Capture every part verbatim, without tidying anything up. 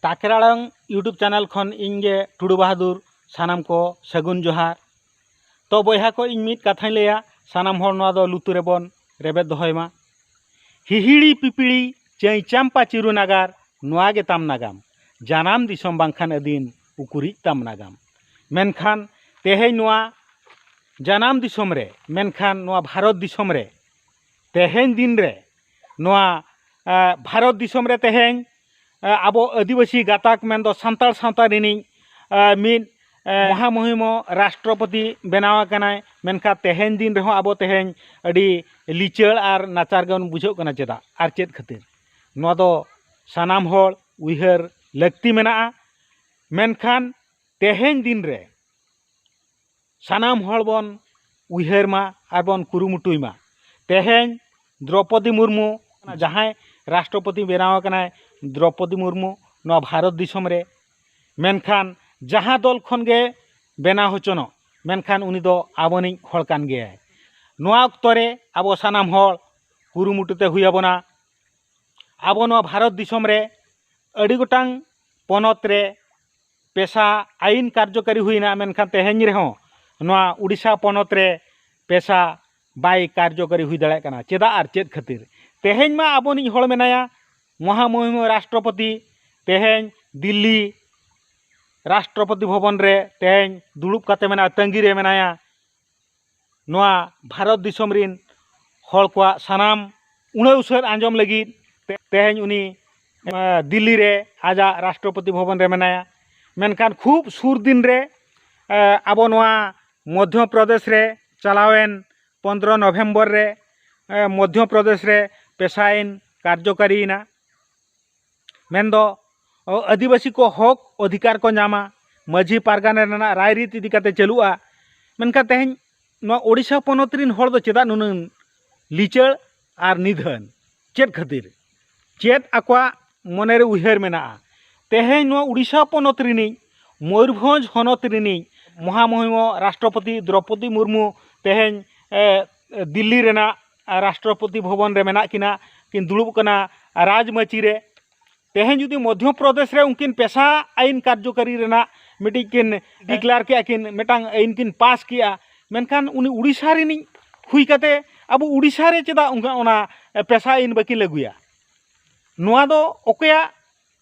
ᱛᱟᱠᱨᱟᱲᱟᱝ YouTube channel ᱠᱷᱚᱱ ᱤᱧ ᱜᱮ ᱴᱩᱰᱩ ᱵᱟᱦᱟᱫᱩᱨ ᱥᱟᱱᱟᱢ ᱠᱚ ᱥᱟᱹᱜᱩᱱ ᱡᱚᱦᱟᱨ᱾ ᱛᱚ ᱵᱚᱭᱦᱟ ᱠᱚ, ᱤᱧ ᱢᱤᱫ ᱠᱟᱛᱷᱟᱧ ᱞᱟᱹᱭᱟ, ᱥᱟᱱᱟᱢ ᱦᱚᱲ ᱱᱚᱣᱟ ᱫᱚ ᱞᱩᱛᱩᱨ ᱨᱮᱵᱚᱱ ᱨᱮᱵᱮᱫ ᱫᱚᱦᱚᱭ ᱢᱟ᱾ ᱦᱤᱦᱤᱲᱤ ᱯᱤᱯᱤᱲᱤ ᱪᱟᱹᱭ ᱪᱟᱢᱯᱟ ᱪᱤᱨᱩ ᱱᱟᱜᱟᱨ, ᱱᱚᱣᱟ ᱜᱮ ᱛᱟᱢ ᱱᱟᱜᱟᱢ᱾ ᱡᱟᱱᱟᱢ ᱫᱤᱥᱚᱢ ᱵᱟᱝᱠᱷᱟᱱ ᱟᱹᱫᱤᱱ, ᱩᱠᱩᱨᱤᱡ ᱛᱟᱢ ᱱᱟᱜᱟᱢ᱾ ᱢᱮᱱᱠᱷᱟᱱ ᱛᱮᱦᱮᱧ ᱱᱚᱣᱟ ᱡᱟᱱᱟᱢ ᱫᱤᱥᱚᱢ ᱨᱮ, ᱢᱮᱱᱠᱷᱟᱱ ᱱᱚᱣᱟ ᱵᱷᱟᱨᱚᱛ ᱫᱤᱥᱚᱢ ᱨᱮ ᱛᱮᱦᱮᱧ ᱫᱤᱱ ᱨᱮ ᱱᱚᱣᱟ, ᱮ, ᱵᱷᱟᱨᱚᱛ ᱫᱤᱥᱚᱢ ᱨᱮ ᱛᱮᱦᱮᱧ, ᱮ, ᱟᱵᱚ ᱟᱹᱫᱤᱵᱟᱹᱥᱤ ᱜᱟᱛᱟᱠ ᱢᱮᱱᱫᱚ ᱥᱟᱱᱛᱟᱲ ᱥᱟᱶᱛᱟ ᱨᱤᱱᱤᱡ, ᱮ, ᱢᱤᱫ, ᱮ, ᱢᱚᱦᱟᱢᱩᱦᱤᱢ ᱨᱟᱥᱴᱨᱚᱯᱚᱛᱤ ᱵᱮᱱᱟᱣ ᱟᱠᱟᱱᱟᱭ, ᱢᱮᱱᱠᱷᱟᱱ ᱛᱮᱦᱮᱧ ᱫᱤᱱ ᱨᱮᱦᱚᱸ ᱟᱵᱚ ᱛᱮᱦᱮᱧ ᱟᱹᱰᱤ ᱞᱤᱪᱟᱹᱲ ᱟᱨ ᱱᱟᱪᱟᱨ ᱜᱮᱵᱚᱱ ᱵᱩᱡᱷᱟᱹᱜ ᱠᱟᱱᱟ᱾ ᱪᱮᱫᱟᱜ ᱟᱨ ᱪᱮᱫ ᱠᱷᱟᱹᱛᱤᱨ? ᱱᱚᱣᱟ ᱫᱚ ᱥᱟᱱᱟᱢ ᱦᱚᱲ ᱩᱭᱦᱟᱹᱨ ᱞᱟᱹᱠᱛᱤ ᱢᱮᱱᱟᱜᱼᱟ᱾ ᱢᱮᱱᱠᱷᱟᱱ ᱛᱮᱦᱮᱧ ᱫᱤᱱ ᱨᱮ ᱥᱟᱱᱟᱢ ᱦᱚᱲ ᱵᱚᱱ ᱩᱭᱦᱟᱹᱨ ᱢᱟ ᱟᱨ ᱵᱚᱱ ᱠᱩᱨᱩᱢᱩᱴᱩᱭ ᱢᱟ᱾ ᱛᱮᱦᱮᱧ ᱫᱨᱚᱯᱚᱫᱤ ᱢᱩᱨᱢᱩ, ᱡᱟᱦᱟᱸᱭ ᱨᱟᱥᱴᱨᱚᱯᱚᱛᱤ ᱵᱮᱱᱟᱣ ᱟᱠᱟᱱᱟᱭ, ᱫᱨᱚᱯᱚᱫᱤ ᱢᱩᱨᱢᱩ, ᱱᱚᱣᱟ ᱵᱷᱟᱨᱚᱛ ᱫᱤᱥᱚᱢ ᱨᱮ, ᱢᱮᱱᱠᱷᱟᱱ ᱡᱟᱦᱟᱸ ᱫᱚᱞ ᱠᱷᱚᱱ ᱜᱮ ᱵᱮᱱᱟᱣ ᱦᱚᱪᱚᱱᱚᱜ, ᱢᱮᱱᱠᱷᱟᱱ ᱩᱱᱤ ᱫᱚ ᱟᱵᱚᱱᱤᱡ ᱦᱚᱲ ᱠᱟᱱ ᱜᱮᱭᱟᱭ᱾ ᱱᱚᱣᱟ ᱚᱠᱛᱚ ᱨᱮ ᱟᱵᱚ ᱥᱟᱱᱟᱢ ᱦᱚᱲ ᱠᱩᱨᱩᱢᱩᱴᱩ ᱛᱮ ᱦᱩᱭ ᱟᱵᱚᱱᱟ᱾ ᱟᱵᱚ ᱱᱚᱣᱟ ᱵᱷᱟᱨᱚᱛ ᱫᱤᱥᱚᱢ ᱨᱮ ᱟᱹᱰᱤ ᱜᱚᱴᱟᱝ ᱯᱚᱱᱚᱛ ᱨᱮ ᱯᱮᱥᱟ ᱟᱹᱭᱤᱱ ᱠᱟᱨᱡᱚᱠᱟᱨᱤ ᱦᱩᱭᱱᱟ, ᱢᱮᱱᱠᱷᱟᱱ ᱛᱮᱦᱮᱧ ᱨᱮᱦᱚᱸ ᱱᱚᱣᱟ ᱩᱰᱤᱥᱟ ᱯᱚᱱᱚᱛ ᱨᱮ ᱯᱮᱥᱟ ᱵᱟᱭ ᱠᱟᱨᱡᱚᱠᱟᱨᱤ ᱦᱩᱭ ᱫᱟᱲᱮᱭᱟᱜ ᱠᱟᱱᱟ᱾ ᱪᱮᱫᱟᱜ ᱟᱨ ᱪᱮᱫ ᱠᱷᱟᱹᱛᱤᱨ? ᱛᱮᱦᱮᱧ ᱢᱟ ᱟᱵᱚᱱᱤᱡ ᱦᱚᱲ ᱢᱮᱱᱟᱭᱟ, ᱢᱚᱦᱟᱢᱩᱦᱤᱢ ᱨᱟᱥᱴᱨᱚᱯᱚᱛᱤ, ᱛᱮᱦᱮᱧ ᱫᱤᱞᱞᱤ ᱨᱟᱥᱴᱨᱚᱯᱚᱛᱤ ᱵᱷᱚᱵᱚᱱ ᱨᱮ ᱛᱮᱦᱮᱧ ᱫᱩᱲᱩᱵ ᱠᱟᱛᱮ ᱢᱮᱱᱟᱭᱟ, ᱛᱟᱺᱜᱤ ᱨᱮ ᱢᱮᱱᱟᱭᱟ᱾ ᱱᱚᱣᱟ ᱵᱷᱟᱨᱚᱛ ᱫᱤᱥᱚᱢ ᱨᱤᱱ ᱦᱚᱲ ᱠᱚᱣᱟᱜ ᱥᱟᱱᱟᱢ ᱩᱬᱟᱹᱣ ᱥᱟᱹᱨ ᱟᱸᱡᱚᱢ ᱞᱟᱹᱜᱤᱫ ᱛᱮ-, ᱛᱮᱦᱮᱧ ᱩᱱᱤ, ᱮ, ᱫᱤᱞᱞᱤ ᱨᱮ ᱟᱡᱟᱜ ᱨᱟᱥᱴᱨᱚᱯᱚᱛᱤ ᱵᱷᱚᱵᱚᱱ ᱨᱮ ᱢᱮᱱᱟᱭᱟ᱾ ᱢᱮᱱᱠᱷᱟᱱ ᱠᱷᱩᱵ ᱥᱩᱨ ᱫᱤᱱ ᱨᱮ, ᱮ, ᱟᱵᱚ ᱱᱚᱣᱟ ᱢᱚᱫᱷᱭᱚ ᱯᱨᱚᱫᱮᱥ ᱨᱮ ᱪᱟᱞᱟᱣᱮᱱ ᱯᱚᱱᱫᱽᱨᱚ ᱱᱚᱵᱷᱮᱢᱵᱚᱨ ᱨᱮ, ᱮ, ᱢᱚᱫᱷᱭᱚ ᱯᱨᱚᱫᱮᱥ ᱨᱮ ᱯᱮᱥᱟ ᱟᱹᱭᱤᱱ ᱠᱟᱨᱡᱚᱠᱟᱨᱤᱭᱮᱱᱟ᱾ ᱢᱮᱱᱫᱚ, ᱚ, ᱟᱹᱫᱤᱵᱟᱹᱥᱤ ᱠᱚ ᱦᱚᱠ ᱚᱫᱷᱤᱠᱟᱨ ᱠᱚ ᱧᱟᱢᱟ, ᱢᱟᱹᱡᱷᱤ ᱯᱟᱨᱜᱟᱱᱟ ᱨᱮᱱᱟᱜ ᱨᱟᱭᱨᱤᱛ ᱤᱫᱤ ᱠᱟᱛᱮ ᱪᱟᱹᱞᱩᱜᱼᱟ᱾ ᱢᱮᱱᱠᱷᱟᱱ ᱛᱮᱦᱮᱧ ᱱᱚᱣᱟ ᱳᱰᱤᱥᱟ ᱯᱚᱱᱚᱛ ᱨᱤᱱ ᱦᱚᱲ ᱫᱚ ᱪᱮᱫᱟᱜ ᱱᱩᱱᱟᱹᱝ ᱞᱤᱪᱟᱹᱲ ᱟᱨ ᱱᱤᱫᱷᱟᱹᱱ? ᱪᱮᱫ ᱠᱷᱟᱹᱛᱤᱨ? ᱪᱮᱫ ᱟᱠᱚᱣᱟᱜ ᱢᱚᱱᱮᱨᱮ ᱩᱭᱦᱟᱹᱨ ᱢᱮᱱᱟᱜᱼᱟ? ᱛᱮᱦᱮᱧ ᱱᱚᱣᱟ ᱳᱰᱤᱥᱟ ᱯᱚᱱᱚᱛ ᱨᱤᱱᱤᱡ, ᱢᱚᱭᱩᱨᱵᱷᱚᱸᱡᱽ ᱦᱚᱱᱚᱛ ᱨᱤᱱᱤᱡ ᱢᱚᱦᱟᱢᱚᱦᱤᱢ ᱨᱟᱥᱴᱨᱚᱯᱚᱛᱤ ᱫᱨᱚᱯᱚᱫᱤ ᱢᱩᱨᱢᱩ ᱛᱮᱦᱮᱧ, ᱮ, ᱫᱤᱞᱞᱤ ᱨᱮᱱᱟᱜ ᱨᱟᱥᱴᱨᱚᱯᱚᱛᱤ ᱵᱷᱚᱵᱚᱱ ᱨᱮ ᱢᱮᱱᱟᱜ ᱠᱤᱱᱟ, ᱠᱤᱱ ᱫᱩᱲᱩᱵ ᱠᱟᱱᱟ ᱨᱟᱡᱽᱢᱟᱹᱪᱤ ᱨᱮ᱾ ᱛᱮᱦᱮᱧ ᱡᱩᱫᱤ ᱢᱚᱫᱽᱫᱷᱚ ᱯᱨᱚᱫᱮᱥ ᱨᱮ ᱩᱱᱠᱤᱱ ᱯᱮᱥᱟ ᱟᱭᱤᱱ ᱠᱟᱨᱡᱚᱠᱟᱨᱤ ᱨᱮᱱᱟᱜ ᱢᱤᱫᱴᱤᱡ ᱠᱤᱱ ᱰᱤᱠᱞᱟᱨ ᱠᱮᱜᱼᱟ, ᱠᱤᱱ ᱢᱤᱫᱴᱟᱝ ᱟᱭᱤᱱ ᱠᱤᱱ ᱯᱟᱥ ᱠᱮᱜᱼᱟ, ᱢᱮᱱᱠᱷᱟᱱ ᱩᱱᱤ ᱩᱲᱤᱥᱥᱟ ᱨᱤᱱᱤᱡ ᱦᱩᱭ ᱠᱟᱛᱮ ᱟᱵᱚ ᱩᱲᱤᱥᱥᱟ ᱨᱮ ᱪᱮᱫᱟᱜ ᱚᱱᱠᱟ ᱚᱱᱟ ᱯᱮᱥᱟ ᱟᱭᱤᱱ ᱵᱟᱹᱠᱤᱱ ᱞᱟᱹᱜᱩᱭᱟ? ᱱᱚᱣᱟ ᱫᱚ ᱚᱠᱚᱭᱟᱜ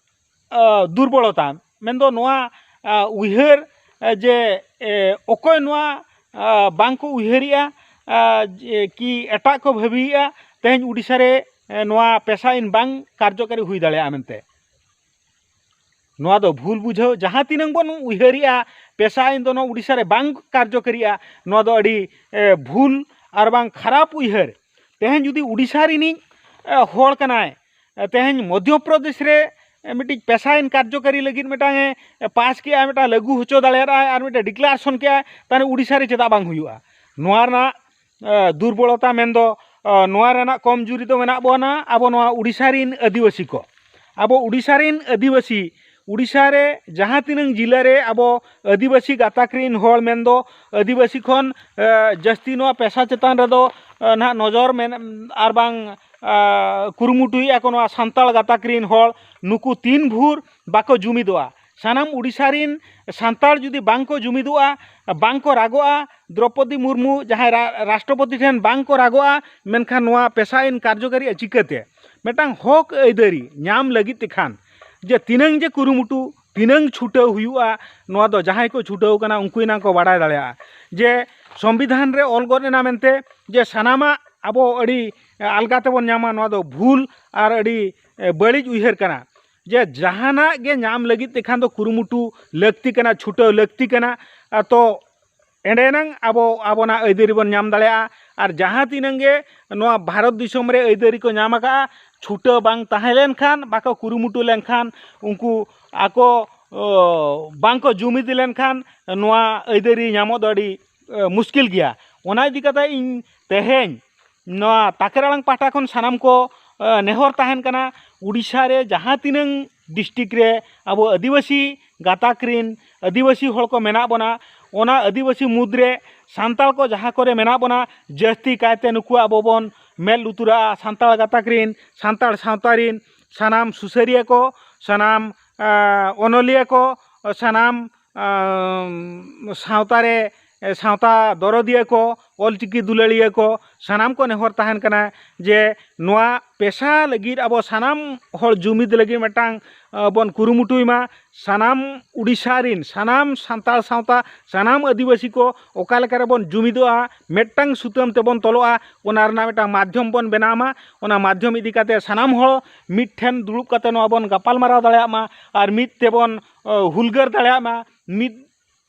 ᱟᱹ, ᱫᱩᱨᱵᱚᱞᱚᱛᱟ, ᱢᱮᱱᱫᱚ ᱱᱚᱣᱟ, ᱟᱹ, ᱩᱭᱦᱟᱹᱨ, ᱟᱹ, ᱡᱮ, ᱮ, ᱚᱠᱚᱭ ᱱᱚᱣᱟ, ᱟᱹ, ᱵᱟᱝ ᱠᱚ ᱩᱭᱦᱟᱹᱨᱮᱜᱼᱟ, ᱟᱹ, ᱡᱮ ᱠᱤ ᱮᱴᱟᱜ ᱠᱚ ᱵᱷᱟᱹᱵᱤᱭᱮᱜᱼᱟ, ᱛᱮᱦᱮᱧ ᱩᱰᱤᱥᱟ ᱨᱮ, ᱮ, ᱱᱚᱣᱟ ᱯᱮᱥᱟ ᱟᱭᱤᱱ ᱵᱟᱝ ᱠᱟᱨᱡᱚᱠᱟᱨᱤ ᱦᱩᱭ ᱫᱟᱲᱮᱭᱟᱜᱼᱟ ᱢᱮᱱᱛᱮ᱾ ᱱᱚᱣᱟ ᱫᱚ ᱵᱷᱩᱞ ᱵᱩᱡᱷᱟᱹᱣ᱾ ᱡᱟᱦᱟᱸ ᱛᱤᱱᱟᱹᱝ ᱵᱚᱱ ᱩᱭᱦᱟᱹᱨᱮᱜᱼᱟ ᱯᱮᱥᱟ ᱟᱭᱤᱱ ᱫᱚ ᱱᱚᱣᱟ ᱩᱰᱤᱥᱟ ᱨᱮ ᱵᱟᱝ ᱠᱟᱨᱡᱚᱠᱟᱨᱤᱜᱼᱟ, ᱱᱚᱣᱟ ᱫᱚ ᱟᱹᱰᱤ, ᱮ, ᱵᱷᱩᱞ ᱟᱨ ᱵᱟᱝ ᱠᱷᱟᱨᱟᱯ ᱩᱭᱦᱟᱹᱨ᱾ ᱛᱮᱦᱮᱧ ᱡᱩᱫᱤ ᱩᱰᱤᱥᱟ ᱨᱤᱱᱤᱡ, ᱮ, ᱦᱚᱲ ᱠᱟᱱᱟᱭ, ᱮ, ᱛᱮᱦᱮᱧ ᱢᱚᱫᱽᱫᱷᱚ ᱯᱨᱚᱫᱮᱥ ᱨᱮ, ᱮ, ᱢᱤᱫᱴᱤᱡ ᱯᱮᱥᱟ ᱟᱭᱤᱱ ᱠᱟᱨᱡᱚᱠᱟᱨᱤ ᱞᱟᱹᱜᱤᱫ ᱢᱤᱫᱴᱟᱝ ᱮ, ᱮ, ᱯᱟᱥ ᱠᱮᱜᱼᱟ, ᱢᱤᱫᱴᱟᱝ ᱞᱟᱹᱜᱩ ᱦᱚᱪᱚ ᱫᱟᱲᱮᱭᱟᱜᱼᱟᱭ ᱟᱨ ᱢᱤᱫᱴᱮᱱ ᱰᱤᱠᱞᱟᱨᱮᱥᱚᱱ ᱠᱮᱜᱼᱟᱭ, ᱛᱟᱦᱚᱞᱮ ᱩᱰᱤᱥᱟ ᱨᱮ ᱪᱮᱫᱟᱜ ᱵᱟᱝ ᱦᱩᱭᱩᱜᱼᱟ? ᱱᱚᱣᱟ ᱨᱮᱱᱟᱜ, ᱮ, ᱫᱩᱨᱵᱚᱞᱚᱛᱟ ᱢᱮᱱᱫᱚ, ᱮ, ᱱᱚᱣᱟ ᱨᱮᱱᱟᱜ ᱠᱚᱢᱡᱩᱨᱤ ᱫᱚ ᱢᱮᱱᱟᱜ ᱵᱚᱱᱟ ᱟᱵᱚ ᱱᱚᱣᱟ ᱩᱰᱤᱥᱟ ᱨᱤᱱ ᱟᱹᱫᱤᱵᱟᱹᱥᱤ ᱠᱚ᱾ ᱟᱵᱚ ᱩᱰᱤᱥᱟ ᱨᱤᱱ ᱟᱹᱫᱤᱵᱟᱹᱥᱤ, ᱩᱰᱤᱥᱟ ᱨᱮ ᱡᱟᱦᱟᱸ ᱛᱤᱱᱟᱹᱝ ᱡᱤᱞᱟᱹ ᱨᱮ ᱟᱵᱚ ᱟᱹᱫᱤᱵᱟᱹᱥᱤ ᱜᱟᱛᱟᱠ ᱨᱤᱱ ᱦᱚᱲ ᱢᱮᱱᱫᱚ ᱟᱹᱫᱤᱵᱟᱹᱥᱤ ᱠᱷᱚᱱ, ᱮ, ᱡᱟᱹᱥᱛᱤ ᱱᱚᱣᱟ ᱯᱮᱥᱟ ᱪᱮᱛᱟᱱ ᱨᱮᱫᱚ, ᱮ, ᱱᱟᱦᱟᱜ ᱱᱚᱡᱚᱨ ᱢᱮᱱ ᱟᱨ ᱵᱟᱝ, ᱮ, ᱠᱩᱨᱩᱢᱩᱴᱩᱭᱮᱫᱼᱟ ᱠᱚ ᱱᱚᱣᱟ ᱥᱟᱱᱛᱟᱲ ᱜᱟᱛᱟᱠ ᱨᱤᱱ ᱦᱚᱲ, ᱱᱩᱠᱩ ᱛᱤᱱ ᱵᱷᱳᱨ ᱵᱟᱠᱚ ᱡᱩᱢᱤᱫᱚᱜᱼᱟ᱾ ᱥᱟᱱᱟᱢ ᱩᱰᱤᱥᱟ ᱨᱤᱱ ᱥᱟᱱᱛᱟᱲ ᱡᱩᱫᱤ ᱵᱟᱝ ᱠᱚ ᱡᱩᱢᱤᱫᱚᱜᱼᱟ, ᱵᱟᱝ ᱠᱚ ᱨᱟᱜᱚᱜᱼᱟ, ᱫᱨᱚᱯᱚᱫᱤ ᱢᱩᱨᱢᱩ ᱡᱟᱦᱟᱸᱭ ᱨᱟ-, ᱨᱟᱥᱴᱨᱚᱯᱚᱛᱤ ᱴᱷᱮᱱ ᱵᱟᱝ ᱠᱚ ᱨᱟᱜᱚᱜᱼᱟ, ᱢᱮᱱᱠᱷᱟᱱ ᱱᱚᱣᱟ ᱯᱮᱥᱟ ᱟᱭᱤᱱ ᱠᱟᱨᱡᱚᱠᱟᱨᱤᱜᱼᱟ ᱪᱤᱠᱟᱹᱛᱮ? ᱢᱤᱫᱴᱟᱝ ᱦᱚᱠ ᱟᱹᱭᱫᱟᱹᱨᱤ ᱧᱟᱢ ᱞᱟᱹᱜᱤᱫ ᱛᱮᱠᱷᱟᱱ ᱡᱮ ᱛᱤᱱᱟᱹᱝ ᱡᱮ ᱠᱩᱨᱩᱢᱩᱴᱩ, ᱛᱤᱱᱟᱹᱝ ᱪᱷᱩᱴᱟᱹᱣ ᱦᱩᱭᱩᱜᱼᱟ, ᱱᱚᱣᱟ ᱫᱚ ᱡᱟᱦᱟᱸᱭ ᱠᱚ ᱪᱷᱩᱴᱟᱹᱣ ᱠᱟᱱᱟ ᱩᱱᱠᱩ ᱮᱱᱟᱝ ᱠᱚ ᱵᱟᱲᱟᱭ ᱫᱟᱲᱮᱭᱟᱜᱼᱟ᱾ ᱡᱮ ᱥᱚᱝᱵᱤᱫᱷᱟᱱ ᱨᱮ ᱚᱞ ᱜᱚᱫ ᱮᱱᱟ ᱢᱮᱱᱛᱮ ᱡᱮ ᱥᱟᱱᱟᱢᱟᱜ ᱟᱵᱚ ᱟᱹᱰᱤ ᱟᱞᱜᱟ ᱛᱮᱵᱚᱱ ᱧᱟᱢᱟ, ᱱᱚᱣᱟ ᱫᱚ ᱵᱷᱩᱞ ᱟᱨ ᱟᱹᱰᱤ, ᱮ, ᱵᱟᱹᱲᱤᱡ ᱩᱭᱦᱟᱹᱨ ᱠᱟᱱᱟ᱾ ᱡᱮ ᱡᱟᱦᱟᱱᱟᱜ ᱜᱮ ᱧᱟᱢ ᱞᱟᱹᱜᱤᱫ ᱛᱮᱠᱷᱟᱱ ᱫᱚ ᱠᱩᱨᱩᱢᱩᱴᱩ ᱞᱟᱹᱠᱛᱤ ᱠᱟᱱᱟ, ᱪᱷᱩᱴᱟᱹᱣ ᱞᱟᱹᱠᱛᱤ ᱠᱟᱱᱟ᱾ ᱟ, ᱛᱚ ᱮᱸᱰᱮᱱᱟᱝ ᱟᱵᱚ ᱟᱵᱚᱱᱟᱜ ᱟᱹᱭᱫᱟᱹᱨᱤ ᱵᱚᱱ ᱧᱟᱢ ᱫᱟᱲᱮᱭᱟᱜᱼᱟ᱾ ᱟᱨ ᱡᱟᱦᱟᱸ ᱛᱤᱱᱟᱹᱝ ᱜᱮ ᱱᱚᱣᱟ ᱵᱷᱟᱨᱚᱛ ᱫᱤᱥᱚᱢ ᱨᱮ ᱟᱹᱭᱫᱟᱹᱨᱤ ᱠᱚ ᱧᱟᱢ ᱟᱠᱟᱫᱼᱟ, ᱪᱷᱩᱴᱟᱹᱣ ᱵᱟᱝ ᱛᱟᱦᱮᱸ ᱞᱮᱱᱠᱷᱟᱱ, ᱵᱟᱠᱚ ᱠᱩᱨᱩᱢᱩᱴᱩ ᱞᱮᱱᱠᱷᱟᱱ, ᱩᱱᱠᱩ ᱟᱠᱚ, ᱚ, ᱵᱟᱝ ᱠᱚ ᱡᱩᱢᱤᱫ ᱞᱮᱱᱠᱷᱟᱱ ᱱᱚᱣᱟ ᱟᱹᱭᱫᱟᱹᱨᱤ ᱧᱟᱢᱚᱜ ᱫᱚ ᱟᱹᱰᱤ, ᱮ, ᱢᱩᱥᱠᱤᱞ ᱜᱮᱭᱟ᱾ ᱚᱱᱟ ᱤᱫᱤ ᱠᱟᱛᱮ ᱤᱧ ᱛᱮᱦᱮᱧ ᱱᱚᱣᱟ ᱛᱟᱠᱮᱨ ᱟᱲᱟᱝ ᱯᱟᱦᱴᱟ ᱠᱷᱚᱱ ᱥᱟᱱᱟᱢ ᱠᱚ, ᱮ, ᱱᱮᱦᱚᱨ ᱛᱟᱦᱮᱱ ᱠᱟᱱᱟ, ᱩᱰᱤᱥᱟ ᱨᱮ ᱡᱟᱦᱟᱸ ᱛᱤᱱᱟᱹᱝ ᱰᱤᱥᱴᱨᱤᱠᱴ ᱨᱮ ᱟᱵᱚ ᱟᱹᱫᱤᱵᱟᱹᱥᱤ ᱜᱟᱛᱟᱠ ᱨᱤᱱ ᱟᱹᱫᱤᱵᱟᱹᱥᱤ ᱦᱚᱲ ᱠᱚ ᱢᱮᱱᱟᱜ ᱵᱚᱱᱟ, ᱚᱱᱟ ᱟᱹᱫᱤᱵᱟᱹᱥᱤ ᱢᱩᱫᱽᱨᱮ ᱥᱟᱱᱛᱟᱲ ᱠᱚ ᱡᱟᱦᱟᱸ ᱠᱚᱨᱮ ᱢᱮᱱᱟᱜ ᱵᱚᱱᱟ, ᱡᱟᱹᱥᱛᱤ ᱠᱟᱭᱛᱮ ᱱᱩᱠᱩ ᱟᱵᱚ ᱵᱚᱱ ᱢᱮᱫ ᱞᱩᱛᱩᱨᱟᱜᱼᱟ᱾ ᱥᱟᱱᱛᱟᱲ ᱜᱟᱛᱟᱠ ᱨᱤᱱ, ᱥᱟᱱᱛᱟᱲ ᱥᱟᱶᱛᱟ ᱨᱤᱱ, ᱥᱟᱱᱟᱢ ᱥᱩᱥᱟᱹᱨᱤᱭᱟᱹ ᱠᱚ, ᱥᱟᱱᱟᱢ ᱚᱱᱚᱞᱤᱭᱟᱹ ᱠᱚ, ᱥᱟᱱᱟᱢ ᱥᱟᱶᱛᱟ ᱨᱮ ᱥᱟᱶᱛᱟ ᱫᱚᱨᱚᱫᱤᱭᱟᱹ ᱠᱚ, ᱚᱞᱪᱤᱠᱤ ᱫᱩᱞᱟᱹᱲᱤᱭᱟᱹ ᱠᱚ, ᱥᱟᱱᱟᱢ ᱠᱚ ᱱᱮᱦᱚᱨ ᱛᱟᱦᱮᱱ ᱠᱟᱱᱟ ᱡᱮ ᱱᱚᱣᱟ ᱯᱮᱥᱟ ᱞᱟᱹᱜᱤᱫ ᱟᱵᱚ ᱥᱟᱱᱟᱢ ᱦᱚᱲ ᱡᱩᱢᱤᱫ ᱞᱟᱹᱜᱤᱫ ᱢᱤᱫᱴᱟᱝ ᱵᱚᱱ ᱠᱩᱨᱩᱢᱩᱴᱩᱭ ᱢᱟ᱾ ᱥᱟᱱᱟᱢ ᱩᱰᱤᱥᱟ ᱨᱤᱱ ᱥᱟᱱᱟᱢ ᱥᱟᱱᱛᱟᱲ ᱥᱟᱶᱛᱟ, ᱥᱟᱱᱟᱢ ᱟᱹᱫᱤᱵᱟᱹᱥᱤ ᱠᱚ ᱚᱠᱟ ᱞᱮᱠᱟ ᱨᱮᱵᱚᱱ ᱡᱩᱢᱤᱫᱚᱜᱼᱟ, ᱢᱤᱫᱴᱟᱝ ᱥᱩᱛᱟᱹᱢ ᱛᱮᱵᱚᱱ ᱛᱚᱞᱚᱜᱼᱟ, ᱚᱱᱟ ᱨᱮᱱᱟᱜ ᱢᱤᱫᱴᱟᱝ ᱢᱟᱫᱽᱫᱷᱚᱢ ᱵᱚᱱ ᱵᱮᱱᱟᱣ ᱢᱟ᱾ ᱚᱱᱟ ᱢᱟᱫᱽᱫᱷᱚᱢ ᱤᱫᱤ ᱠᱟᱛᱮ ᱥᱟᱱᱟᱢ ᱦᱚᱲ ᱢᱤᱫ ᱴᱷᱮᱱ ᱫᱩᱲᱩᱵ ᱠᱟᱛᱮ ᱱᱚᱣᱟ ᱵᱚᱱ ᱜᱟᱯᱟᱞᱢᱟᱨᱟᱣ ᱫᱟᱲᱮᱭᱟᱜ ᱢᱟ ᱟᱨ ᱢᱤᱫ ᱛᱮᱵᱚᱱ ᱦᱩᱞᱜᱟᱹᱨ ᱫᱟᱲᱮᱭᱟᱜ ᱢᱟ᱾ ᱢᱤᱫ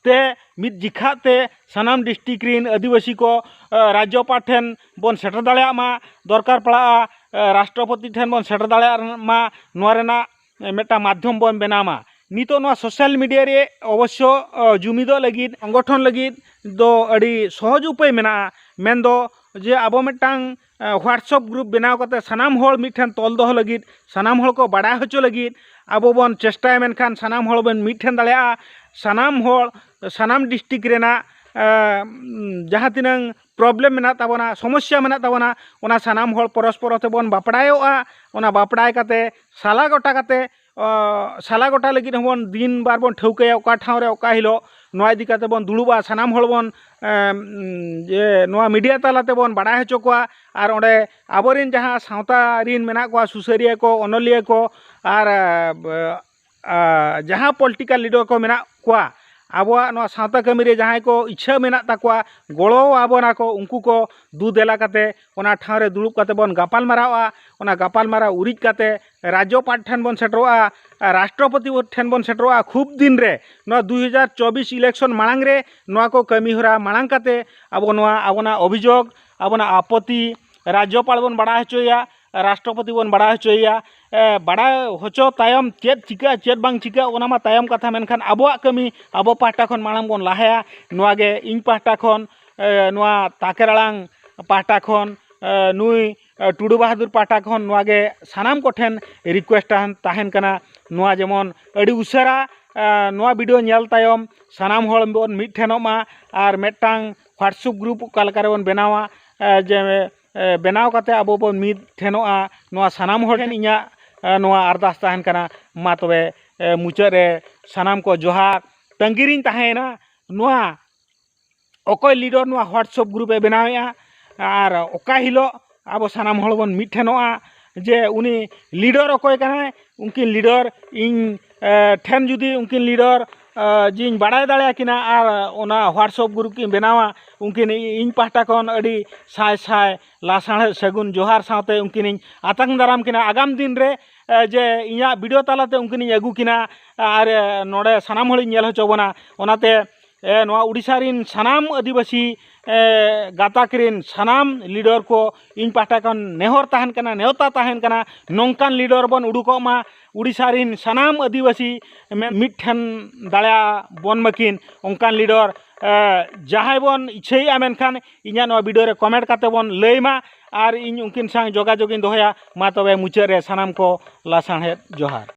ᱛᱮ ᱢᱤᱫ ᱡᱤᱠᱷᱟᱜ ᱛᱮ ᱥᱟᱱᱟᱢ ᱰᱤᱥᱴᱨᱤᱠᱴ ᱨᱤᱱ ᱟᱹᱫᱤᱵᱟᱹᱥᱤ ᱠᱚ ᱨᱟᱡᱽᱡᱚᱯᱟᱲ ᱴᱷᱮᱱ ᱵᱚᱱ ᱥᱮᱴᱮᱨ ᱫᱟᱲᱮᱭᱟᱜ ᱢᱟ, ᱫᱚᱨᱠᱟᱨ ᱯᱟᱲᱟᱜᱼᱟ ᱨᱟᱥᱴᱨᱚᱯᱚᱛᱤ ᱴᱷᱮᱱ ᱵᱚᱱ ᱥᱮᱴᱮᱨ ᱫᱟᱲᱮᱭᱟᱜ ᱢᱟ᱾ ᱱᱚᱣᱟ ᱨᱮᱱᱟᱜ ᱢᱤᱫᱴᱟᱝ ᱢᱟᱫᱽᱫᱷᱚᱢ ᱵᱚᱱ ᱵᱮᱱᱟᱣ ᱢᱟ᱾ ᱱᱤᱛᱚᱜ ᱱᱚᱣᱟ ᱥᱳᱥᱟᱞ ᱢᱤᱰᱤᱭᱟ ᱨᱮ ᱚᱵᱚᱥᱥᱚ ᱡᱩᱢᱤᱫᱚᱜ ᱞᱟᱹᱜᱤᱫ, ᱥᱚᱝᱜᱚᱴᱷᱚᱱ ᱞᱟᱹᱜᱤᱫ ᱫᱚ ᱟᱹᱰᱤ ᱥᱚᱦᱚᱡᱽ ᱩᱯᱟᱹᱭ ᱢᱮᱱᱟᱜᱼᱟ᱾ ᱢᱮᱱᱫᱚ ᱡᱮ ᱟᱵᱚ ᱢᱤᱫᱴᱟᱝ WhatsApp ᱜᱨᱩᱯ ᱵᱮᱱᱟᱣ ᱠᱟᱛᱮ ᱥᱟᱱᱟᱢ ᱦᱚᱲ ᱢᱤᱫ ᱴᱷᱮᱱ ᱛᱚᱞ ᱫᱚᱦᱚ ᱞᱟᱹᱜᱤᱫ, ᱥᱟᱱᱟᱢ ᱦᱚᱲ ᱠᱚ ᱵᱟᱲᱟᱭ ᱦᱚᱪᱚ ᱞᱟᱹᱜᱤᱫ ᱟᱵᱚ ᱵᱚᱱ ᱪᱮᱥᱴᱟᱭᱟ, ᱢᱮᱱᱠᱷᱟᱱ ᱥᱟᱱᱟᱢ ᱦᱚᱲ ᱵᱚᱱ ᱢᱤᱫ ᱴᱷᱮᱱ ᱫᱟᱲᱮᱭᱟᱜᱼᱟ᱾ ᱥᱟᱱᱟᱢ ᱦᱚᱲ, ᱥᱟᱱᱟᱢ ᱰᱤᱥᱴᱨᱤᱠᱴ ᱨᱮᱱᱟᱜ ᱡᱟᱦᱟᱸ ᱛᱤᱱᱟᱹᱝ ᱯᱨᱚᱵᱞᱮᱢ ᱢᱮᱱᱟᱜ ᱛᱟᱵᱚᱱᱟ, ᱥᱚᱢᱚᱥᱥᱟ ᱢᱮᱱᱟᱜ ᱛᱟᱵᱚᱱᱟ, ᱚᱱᱟ ᱥᱟᱱᱟᱢ ᱦᱚᱲ ᱯᱚᱨᱚᱥᱯᱚᱨᱚ ᱛᱮᱵᱚᱱ ᱵᱟᱯᱲᱟᱭᱚᱜᱼᱟ᱾ ᱚᱱᱟ ᱵᱟᱯᱲᱟᱭ ᱠᱟᱛᱮ ᱥᱟᱞᱟ ᱜᱚᱴᱟ ᱠᱟᱛᱮ ᱥᱟᱞᱟ ᱜᱚᱴᱟ ᱞᱟᱹᱜᱤᱫ ᱦᱚᱸᱵᱚᱱ ᱫᱤᱱ ᱵᱟᱨ ᱵᱚᱱ ᱴᱷᱟᱹᱣᱠᱟᱹᱭᱟ, ᱚᱠᱟ ᱴᱷᱟᱶ ᱨᱮ ᱚᱠᱟ ᱦᱤᱞᱳᱜ ᱱᱚᱣᱟ ᱤᱫᱤ ᱠᱟᱛᱮ ᱵᱚᱱ ᱫᱩᱲᱩᱵᱼᱟ᱾ ᱥᱟᱱᱟᱢ ᱦᱚᱲ ᱵᱚᱱ ᱡᱮ ᱱᱚᱣᱟ ᱢᱤᱰᱤᱭᱟ ᱛᱟᱞᱟ ᱛᱮᱵᱚᱱ ᱵᱟᱲᱟᱭ ᱦᱚᱪᱚ ᱠᱚᱣᱟ᱾ ᱟᱨ ᱚᱸᱰᱮ ᱟᱵᱚᱨᱮᱱ ᱡᱟᱦᱟᱸ ᱥᱟᱶᱛᱟ ᱨᱤᱱ ᱢᱮᱱᱟᱜ ᱠᱚᱣᱟ, ᱥᱩᱥᱟᱹᱨᱤᱭᱟᱹ ᱠᱚ, ᱚᱱᱚᱞᱤᱭᱟᱹ ᱠᱚ, ᱟᱨ ᱡᱟᱦᱟᱸ ᱯᱚᱞᱤᱴᱤᱠᱟᱞ ᱞᱤᱰᱟᱨ ᱠᱚ ᱢᱮᱱᱟᱜ ᱠᱚᱣᱟ, ᱟᱵᱚᱣᱟᱜ ᱱᱚᱣᱟ ᱥᱟᱶᱛᱟ ᱠᱟᱹᱢᱤ ᱨᱮ ᱡᱟᱦᱟᱸᱭ ᱠᱚ ᱤᱪᱪᱷᱟᱹ ᱢᱮᱱᱟᱜ ᱛᱟᱠᱚᱣᱟ, ᱜᱚᱲᱚ ᱟᱵᱚᱱᱟ ᱠᱚ, ᱩᱱᱠᱩ ᱠᱚ ᱫᱩ ᱫᱮᱞᱟ ᱠᱟᱛᱮ ᱚᱱᱟ ᱴᱷᱟᱶ ᱨᱮ ᱫᱩᱲᱩᱵ ᱠᱟᱛᱮ ᱵᱚᱱ ᱜᱟᱯᱟᱞ ᱢᱟᱨᱟᱣᱟ᱾ ᱚᱱᱟ ᱜᱟᱯᱟᱞ ᱢᱟᱨᱟᱣ ᱩᱨᱤᱡ ᱠᱟᱛᱮ ᱨᱟᱡᱽᱡᱚᱯᱟᱲ ᱴᱷᱮᱱ ᱵᱚᱱ ᱥᱮᱴᱮᱨᱚᱜᱼᱟ, ᱨᱟᱥᱴᱨᱚᱯᱚᱛᱤ ᱴᱷᱮᱱ ᱵᱚᱱ ᱥᱮᱴᱮᱨᱚᱜᱼᱟ᱾ ᱠᱷᱩᱵ ᱫᱤᱱ ᱨᱮ ᱱᱚᱣᱟ ᱫᱩ ᱦᱟᱡᱟᱨ ᱪᱚᱵᱵᱤᱥ ᱤᱞᱮᱠᱥᱚᱱ ᱢᱟᱲᱟᱝ ᱨᱮ ᱱᱚᱣᱟ ᱠᱚ ᱠᱟᱹᱢᱤ ᱦᱚᱨᱟ ᱢᱟᱲᱟᱝ ᱠᱟᱛᱮ ᱟᱵᱚ ᱱᱚᱣᱟ ᱟᱵᱚᱱᱟᱜ ᱚᱵᱷᱤᱡᱳᱜᱽ, ᱟᱵᱚᱱᱟᱜ ᱟᱯᱚᱛᱤ ᱨᱟᱡᱽᱡᱚᱯᱟᱲ ᱵᱚᱱ ᱵᱟᱲᱟᱭ ᱦᱚᱪᱚᱭᱮᱭᱟ, ᱨᱟᱥᱴᱨᱚᱯᱚᱛᱤ ᱵᱚᱱ ᱵᱟᱲᱟᱭ ᱦᱚᱪᱚᱭᱮᱭᱟ᱾ ᱵᱟᱲᱟᱭ ᱦᱚᱪᱚ ᱛᱟᱭᱚᱢ ᱪᱮᱫ ᱪᱤᱠᱟᱹᱜᱼᱟ, ᱪᱮᱫ ᱵᱟᱝ ᱪᱤᱠᱟᱹᱜᱼᱟ, ᱚᱱᱟ ᱢᱟ ᱛᱟᱭᱚᱢ ᱠᱟᱛᱷᱟ, ᱢᱮᱱᱠᱷᱟᱱ ᱟᱵᱚᱣᱟᱜ ᱠᱟᱹᱢᱤ ᱟᱵᱚ ᱯᱟᱦᱴᱟ ᱠᱷᱚᱱ ᱢᱟᱲᱟᱝ ᱵᱚᱱ ᱞᱟᱦᱟᱭᱟ᱾ ᱱᱚᱣᱟ ᱜᱮ ᱤᱧ ᱯᱟᱦᱴᱟ ᱠᱷᱚᱱ, ᱱᱚᱣᱟ ᱛᱟᱠᱮᱨ ᱟᱲᱟᱝ ᱯᱟᱦᱴᱟ ᱠᱷᱚᱱ, ᱱᱩᱭ ᱴᱩᱰᱩ ᱵᱟᱦᱟᱫᱩᱨ ᱯᱟᱦᱴᱟ ᱠᱷᱚᱱ ᱱᱚᱣᱟ ᱜᱮ ᱥᱟᱱᱟᱢ ᱠᱚᱴᱷᱮᱱ ᱨᱤᱠᱩᱭᱮᱥᱴ ᱛᱟᱦᱮᱱ ᱠᱟᱱᱟ, ᱱᱚᱣᱟ ᱡᱮᱢᱚᱱ ᱟᱹᱰᱤ ᱩᱥᱟᱹᱨᱟ ᱱᱚᱣᱟ ᱵᱷᱤᱰᱤᱭᱳ ᱧᱮᱞ ᱛᱟᱭᱚᱢ ᱥᱟᱱᱟᱢ ᱦᱚᱲ ᱵᱚᱱ ᱢᱤᱫ ᱴᱷᱮᱱᱚᱜ ᱢᱟ ᱟᱨ ᱢᱤᱫᱴᱟᱝ WhatsApp ᱜᱨᱩᱯ ᱚᱠᱟ ᱞᱮᱠᱟ ᱨᱮᱵᱚᱱ ᱵᱮᱱᱟᱣᱟ, ᱡᱮ ᱵᱮᱱᱟᱣ ᱠᱟᱛᱮ ᱟᱵᱚ ᱵᱚᱱ ᱢᱤᱫ ᱴᱷᱮᱱᱚᱜᱼᱟ᱾ ᱱᱚᱣᱟ ᱥᱟᱱᱟᱢ ᱦᱚᱲ ᱴᱷᱮᱱ ᱤᱧᱟᱹᱜ ᱱᱚᱣᱟ ᱟᱨᱫᱟᱥ ᱛᱟᱦᱮᱱ ᱠᱟᱱᱟ᱾ ᱢᱟ ᱛᱚᱵᱮ ᱢᱩᱪᱟᱹᱫ ᱨᱮ ᱥᱟᱱᱟᱢ ᱠᱚ ᱡᱚᱦᱟᱨ᱾ ᱛᱟᱺᱜᱤ ᱨᱤᱧ ᱛᱟᱦᱮᱸᱭᱮᱱᱟ ᱱᱚᱣᱟ ᱚᱠᱚᱭ ᱞᱤᱰᱟᱨ ᱱᱚᱣᱟ WhatsApp ᱜᱨᱩᱯ ᱮ ᱵᱮᱱᱟᱣᱮᱫᱼᱟ ᱟᱨ ᱚᱠᱟ ᱦᱤᱞᱳᱜ ᱟᱵᱚ ᱥᱟᱱᱟᱢ ᱦᱚᱲ ᱵᱚᱱ ᱢᱤᱫ ᱴᱷᱮᱱᱚᱜᱼᱟ ᱡᱮ ᱩᱱᱤ ᱞᱤᱰᱟᱨ ᱚᱠᱚᱭ ᱠᱟᱱᱟᱭ, ᱩᱱᱠᱤᱱ ᱞᱤᱰᱟᱨ ᱤᱧ ᱴᱷᱮᱱ ᱡᱩᱫᱤ ᱩᱱᱠᱤᱱ ᱞᱤᱰᱟᱨ ᱡᱤᱧ ᱵᱟᱲᱟᱭ ᱫᱟᱲᱮᱭᱟᱠᱤᱱᱟ ᱟᱨ ᱚᱱᱟ WhatsApp ᱜᱨᱩᱯ ᱠᱤᱱ ᱵᱮᱱᱟᱣᱟ, ᱩᱱᱠᱤᱱ ᱤᱧ ᱯᱟᱦᱴᱟ ᱠᱷᱚᱱ ᱟᱹᱰᱤ ᱥᱟᱭ ᱥᱟᱭ ᱞᱟᱥᱟᱲᱦᱮᱫ ᱥᱟᱹᱜᱩᱱ ᱡᱚᱦᱟᱨ ᱥᱟᱶᱛᱮ ᱩᱱᱠᱤᱱᱤᱧ ᱟᱛᱟᱝ ᱫᱟᱨᱟᱢ ᱠᱤᱱᱟ ᱟᱜᱟᱢ ᱫᱤᱱ ᱨᱮ᱾ ᱡᱮ ᱤᱧᱟᱹᱜ ᱵᱷᱤᱰᱤᱭᱳ ᱛᱟᱞᱟᱛᱮ ᱩᱱᱠᱤᱱᱤᱧ ᱟᱹᱜᱩ ᱠᱤᱱᱟ ᱟᱨ ᱱᱚᱰᱮ ᱥᱟᱱᱟᱢ ᱦᱚᱲᱤᱧ ᱧᱮᱞ ᱦᱚᱪᱚ ᱵᱚᱱᱟ᱾ ᱚᱱᱟᱛᱮ ᱱᱚᱣᱟ ᱳᱰᱤᱥᱟ ᱨᱤᱱ ᱥᱟᱱᱟᱢ ᱟᱹᱫᱤᱵᱟᱹᱥᱤ ᱜᱟᱛᱟᱠ ᱨᱤᱱ ᱥᱟᱱᱟᱢ ᱞᱤᱰᱟᱨ ᱠᱚ ᱤᱧ ᱯᱟᱦᱴᱟ ᱠᱷᱚᱱ ᱱᱮᱦᱚᱨ ᱛᱟᱦᱮᱱ ᱠᱟᱱᱟ, ᱱᱮᱣᱛᱟ ᱛᱟᱦᱮᱱ ᱠᱟᱱᱟ, ᱱᱚᱝᱠᱟᱱ ᱞᱤᱰᱟᱨ ᱵᱚᱱ ᱩᱰᱩᱠᱚᱜ ᱢᱟ᱾ ᱳᱰᱤᱥᱟ ᱨᱤᱱ ᱥᱟᱱᱟᱢ ᱟᱹᱫᱤᱵᱟᱹᱥᱤ ᱢᱤᱫ ᱴᱷᱮᱱ ᱫᱟᱲᱮᱭᱟ ᱵᱚᱱ ᱢᱟᱹᱠᱤᱱ ᱚᱱᱠᱟᱱ ᱞᱤᱰᱟᱨ ᱡᱟᱦᱟᱸᱭ ᱵᱚᱱ ᱤᱪᱷᱟᱹᱭᱮᱫᱼᱟ, ᱢᱮᱱᱠᱷᱟᱱ ᱤᱧᱟᱹᱜ ᱱᱚᱣᱟ ᱵᱷᱤᱰᱤᱭᱳ ᱨᱮ ᱠᱚᱢᱮᱱᱴ ᱠᱟᱛᱮ ᱵᱚᱱ ᱞᱟᱹᱭ ᱢᱟ ᱟᱨ ᱤᱧ ᱩᱱᱠᱤᱱ ᱥᱟᱶ ᱡᱳᱜᱟᱡᱳᱜᱽ ᱤᱧ ᱫᱚᱦᱚᱭᱟ᱾ ᱢᱟ ᱛᱚᱵᱮ ᱢᱩᱪᱟᱹᱫ ᱨᱮ ᱥᱟᱱᱟᱢ ᱠᱚ ᱞᱟᱥᱟᱲᱦᱮᱫ ᱡᱚᱦᱟᱨ᱾